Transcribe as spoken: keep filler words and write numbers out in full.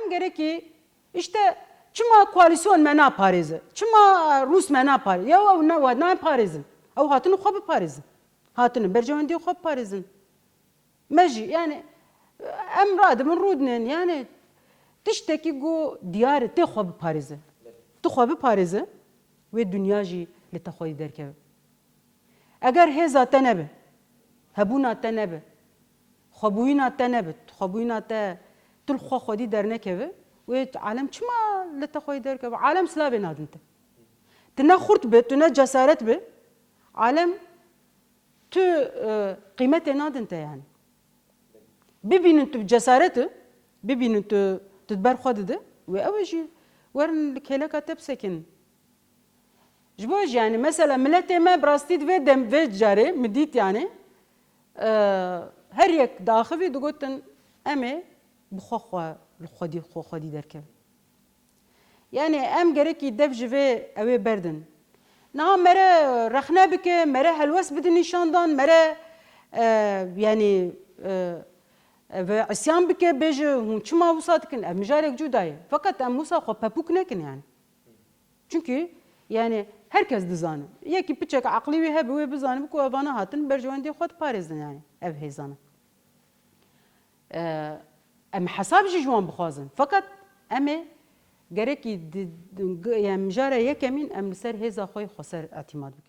Gerekî işte çima koalîsyon me naparêze? Çima Rûs me naparêze? Ya ew ne we naparêzin. Ew hatine xwe biparêzin. Hatine berjewendiyê xwe biparêzin. Me jî yani em radibin rûdinin yani tiştekî ku diyar e tê xwe biparêze. Tu xwe biparêze, wê dinya jî li te xwedî derkeve. Eger hêza te nebe, hebûna te nebe, xwebûyîna te nebe, xwebûyîna te tu li xwe xwedî dernekeve, wê alem çima li te xwedî derkeve? Alem silavê nadin te. Tu ne xurt be, tu ne cesaret be, alem tu, e, qîmetê nadin te yani. Bibînin tu bi cesaret e, bibînin tu, tu di ber xwe dide, wê ew ê jî werin li kêleka te bisekinin. Ji bo jî yani mesela miletê me bi rastî di vê dem, vê carê min dît yani, e, her yek diaxivî digotin, em ê bi xwe xwe li xwedî, xwe xwedî derkevin. Yani em gerekî dev ji vê ew ê berdin. Niha mere rexne bike, mere helwest bidin nîşandan, mere, e, yani, e, ve isyan bike, bêje hûn çima wisa dikin? Ev mijarek cuda ye. Fakat em wisa xwe pepûk nekin yani. Çünkü yani herkes dizane. Yekî piçek eqlî wî hebe wê bizanibe ku evana hatin berjewendiyê xwe diparêzin yani ev hêzana. E, em hesab jî ji wan bixwazin. Fakat em ê gerekî di, di, g-, yani mijara yekemîn em li ser hêza xwe yê xweser îtîmad bikin.